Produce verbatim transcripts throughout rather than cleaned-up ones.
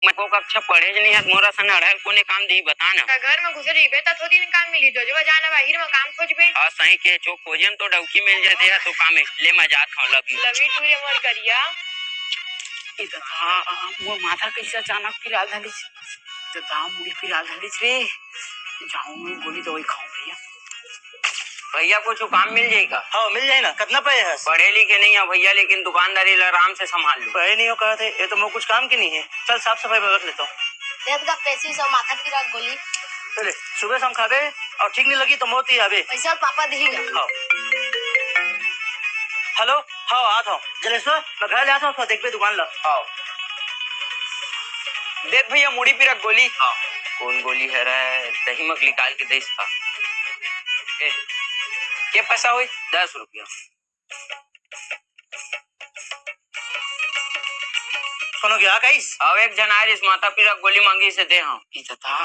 मैं को कक्षा पढ़े ज नहीं हस, मोर असन अड़हल कोने काम देही, बता ना। त घर म घुसे रहिबे, त थोड़ी दिन काम मिली, जो जब जाना बाहिर म काम खोजबे। हाँ, सही के, चो खोजे म तो डौकी मिल जाथे, या तो काम हे। ले, मैं जात हूँ, love you। Love you too रे मोर करिया। ए ददा, मोर माथा कैसे अचानक पिराल धलिस। ददा, मुड़ी पिराल धलिस रे। जाऊँ मैं गोली दवाई खाऊँ भैया। भैया, कुछ काम मिल जाही का? हाँ, मिल जाही ना। कितना पढ़े हस? पढ़े लिखे नहीं है भैया, लेकिन दुकानदारी ला आराम से संभाल लूँ। पढ़े नहीं हो कहत हे, ये तो मोर कुछ काम के नहीं है। चल, साफ सफाई में रख लेता हूँ। देख दा, पैसे सब माथा पीरा गोली। चले, सुबह शाम खाबे और ठीक नहीं लगी तो मौत ही आबे। पैसा पापा देही का? हाँ। हेलो, हाँ, आत हूँ। जलेश्वर, मैं घर ले आत हूँ, थोड़ा देखबे दुकान ला। हाँ। देख भैया, मुड़ी पीरा गोली। हाँ। कौन गोली हरे? दही मक निकाल के देस का। ए, के पैसा होई? दस रुपया। कोनो गया कहिस? अब एक झन आय रिहिस, माथा पीरा गोली मांगिस हे, दे हंव। ई ददा,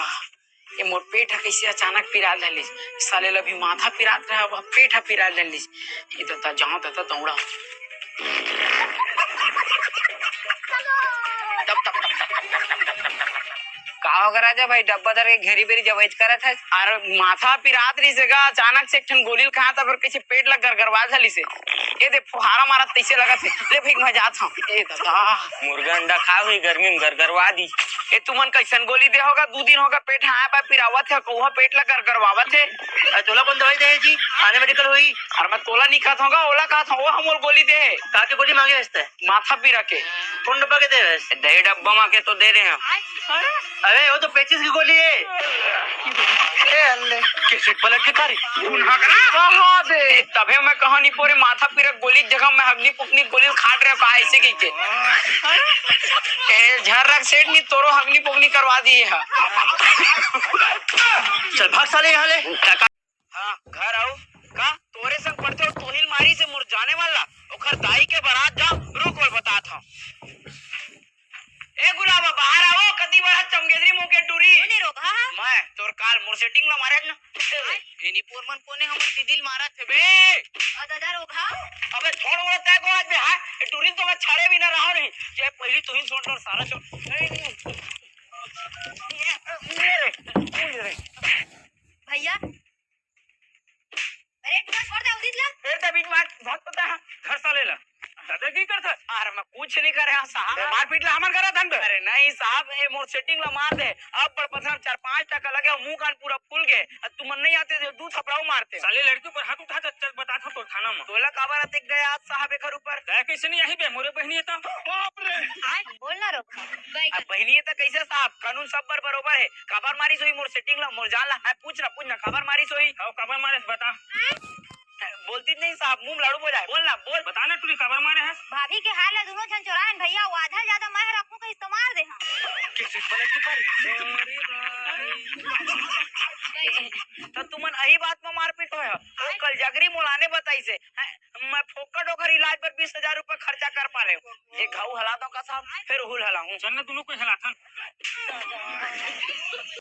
ये मोर पेट ह कइसे अचानक पिराय धर लिस? साले ल अभी माथा पिरात रहे, अब पेट ह पिराय धर लिस। ई ददा, जांव ददा, दौड़ा। तब, तब, तब, तब। का होगे राजा भाई, डब्बा धर के घेरी बेरी जबइच करत हस? अरे माथा पिरात रहिस हे गा, अचानक से एक ठन गोली ल खांव त फेर कइसे पेट ल गरगरवा धर लिस हे। ए दे फुहारा मारत तइसे लगत हे। ले भई मैं जात हंव। ए ददा। मुर्गा अंडा खा हुई गर्मी में गरगरवा दी। ए तुमन कइसन गोली दे हो गा? दू दिन हो गा पेट हाय पाय पिरावत हे, कहूं पेट ल गरगरवावत हे। अरे तोला कोन दवाई दे हे जी? आने मेडिकल होई। अरे मैं तोला नइ कहत हंव गा, ओला कहत हंव, ओ ह मोर गोली दे हे। का के गोली मांगे हस तैं? माथा पीरा के। कोन डब्बा के दे हस? दही डब्बा मा के तो दे रहे हैं। अरे, वो तो पेचिस की गोली है। ए, अल्ले। कैसे पलट के खा रही? कहाँ बे? तभे मैं कहा नहीं पोरे माथा पीरा गोली के जगह मैं हगनी पुकनी गोली खाट रहे हो, कहा ऐसे की के। ए, झर्रक सेठ नहीं तोरो हगनी पुकनी करवा दी है। चल भाग साले यहाँ ले। हाँ, घर आऊ। का तोरे संग पढ़थे अउ तोहिल मारिस हे मोर जाने वाला? ओखर दाई के बरात जांव, रुक ओला बतात हंव। ए गुलाबा, बाहर आवो, कति बड़ा चमगेदरी मुंह के टूरी। कोन ए रोगहा? मैं, तोर काल मोर सेटिंग ला मारे न। ए, एनी पोर मन कोने हमर दीदी ल मारत हे बे? अ दादा रोगहा? अबे छोड़ वो तय को आज बे, हाँ? ए टूरी तो मैं छाड़े भी ना रहा नहीं। जे पहली तोहिल छोड़ दो सारा छोड़। भैया, अरे, टूरा छोड़ दे, उदित ला। फेर त बीच में बहुत पता है, घर साले ला। दादा की करत? अरे, मैं कुछ नहीं करे, हाँ, साहब। ए, मारपीट ला हमन करत हन बे? अरे, नहीं, साहब, ए, मोर सेटिंग ला मार दे। अब बड़ पथरा चार पांच टका लगे, मुंह कान पूरा फूल गए। अब तुमन नहीं आते, तो दू थपड़ाऊ मारते। साले लड़की पर हाथ उठा, चल, चल, बतात हंव तोर थाना में। तोला काबर अतेक दया, साहब, एकर ऊपर? दया कैसे नहीं आही बे, मोरे बहिनी है तो। बाप रे। बोल ना, रोगहा। अब बहिनी है तो कैसे, साहब? कानून सब बर बरोबर है। काबर मारिस होही मोर सेटिंग ला, मोर जान ला? है, पूछ ना, पूछ ना, काबर मारिस होही? हव, काबर मारिस, बता। बोलती नहीं साहब, मुंह में लाड़ू बजाए। बोल ना, बोल। बता ना टूरी, काबर मारे हस? भाभी के हार ला दूनों झन चोरायन भैया, वो आधा ले जादा मैं रखूं कहिस तो मार दे हंव। त तुमन अही बात में मारपीट होय हो। वो कल जगरी मोला आने बताइस हे। हैं, मैं फोकट ओकर इलाज पर बीस हजार रुपया खर्चा कर पा रहे हूँ। एक घाव हला दो का साहब, फेर उहू ल हलाहूँ। चल ना, दूनों कोई हलाथन।